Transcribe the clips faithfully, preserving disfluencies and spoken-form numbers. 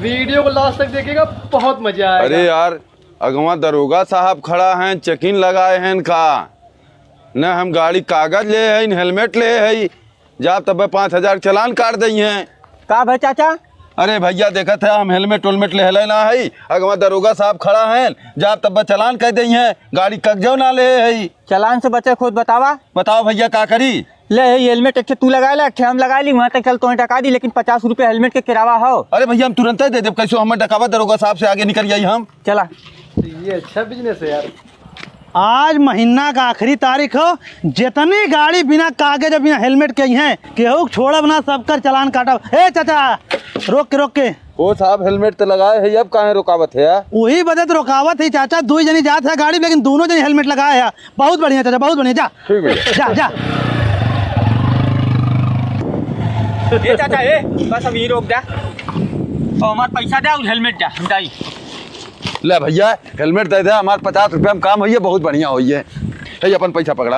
वीडियो को लास्ट तक देखिएगा, बहुत मजा आएगा। अरे यार, अगवा दरोगा साहब खड़ा हैं, चेकिंग लगाए हैं का? न हम गाड़ी कागज ले हैं, हेलमेट ले हैं, जाब तब्बे पाँच हजार चालान काट दइहैं। का भै चाचा? अरे भैया, देखत है हम हेलमेट वेलमेट लेहले ना है, अगवा दरोगा साहब खड़ा हैं, जाब तब्बे चालान कइ दइहैं, गाड़ी कागजो ना ले है। चालान से बचे खुद बतावा। बताओ भैया, का करी? ले, ये हेलमेट एक ठे तू लगा ले, एक ठे हम लगा ली, वहाँ तक चल तोहे टका दी, लेकिन पचास रुपया हेलमेट के किरावा हो। अरे भैया, हम तुरंते दे देब, कैसो हमें डकावा दरोगा साहब से आगे निकल जाई हम। चला। ये अच्छा बिजनेस है यार। आज महीना का आखिरी तारीख हो, जितनी गाड़ी बिना कागज और बिना हेलमेट के ही हैं, केहू के छोड़ब ना, सबकर चालान काटब। ए चाचा, रोक के, रोक के। ओ साहब, हेलमेट तो लगाए है, अब काहे रोकावत है यार? वही बदे तो रोकावत है चाचा, दुई जनी जात है गाड़ी, लेकिन दोनों जनी हेलमेट लगाए है। बहुत बढ़िया चाचा, बहुत बढ़िया। जा, ठीक भैया। जा, जा। ए चाचा, ए, बस अब यहीं रोक जा। और हमार पैसा दे और हेलमेट दे, हम जाई। ले भैया, हेलमेट दे दे, हमार पचास रुपया में काम होइए, बहुत बढ़िया होइए। हे, अपन पैसा पकड़ा।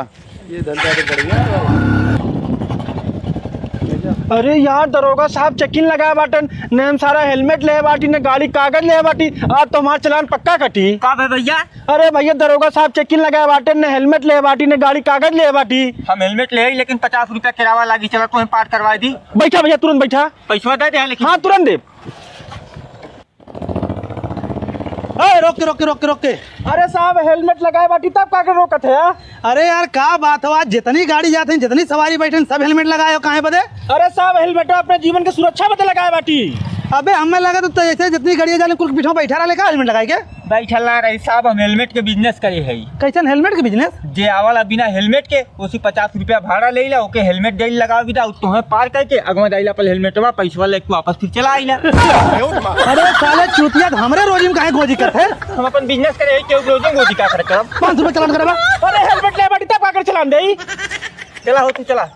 ये धंधा तो बढ़िया है। अरे यार, दरोगा साहब चेकिंग लगाए बाटन, ने हम सारा हेलमेट लेहे बाटी, ने गाड़ी कागज लेहे बाटी, आज तो हमार चालान पक्का कटी। का बे भैया? अरे भैया, दरोगा साहब चेकिंग लगाए बाटे, ने हेलमेट लेहे बाटी, ने गाड़ी कागज लेहे बाटी। हम हेलमेट ले आई, लेकिन पचास रुपया किरावा लागी, चला तुम्हें पार करवा दी। बैठा भैया, तुरंत बैठा। पैसा दे दे, लेकिन हाँ, तुरंत दे। ए, रोक के, रोक के, रोक के, रोक के। अरे साहब, हेलमेट लगाए बाटी, तब का के रोकत है यार? अरे यार, का बात हो, आज जितनी गाड़ी जात है, जितनी सवारी बैठे हैं, सब हेलमेट लगाए हो, काहे बदे? अरे साहब, हेलमेट अपने जीवन के सुरक्षा बदे लगाए बाटी। अबे, हमें लगा तो, तो ऐसे जितनी गाड़ियाँ जाने, कुल पीछे बैठा रहा, का हेलमेट लगाए के? बैठल ना रही साहब, हम हेलमेट के बिजनेस करे हई। कैसन हेलमेट के बिजनेस? जे आवाला बिना हेलमेट के, ओसी पचास रुपया भाड़ा लेइला, ओके हेलमेट देइला लगावे बिदा, उ तोहे पार करके अगवा जाइला पर हेलमेटवा, पैसवा लेके वापस फिर चला आइला। अरे साले चूतिया, तो हमरे रोजी में काहे गोजी करत है? हम अपन बिजनेस करे हई, केहू रोजी में गोजी का करत है? पाँच सौ रुपया चालान करबा। अरे हेलमेट ले बाटी, तब का कर चालान देई? चला हो तू, चला।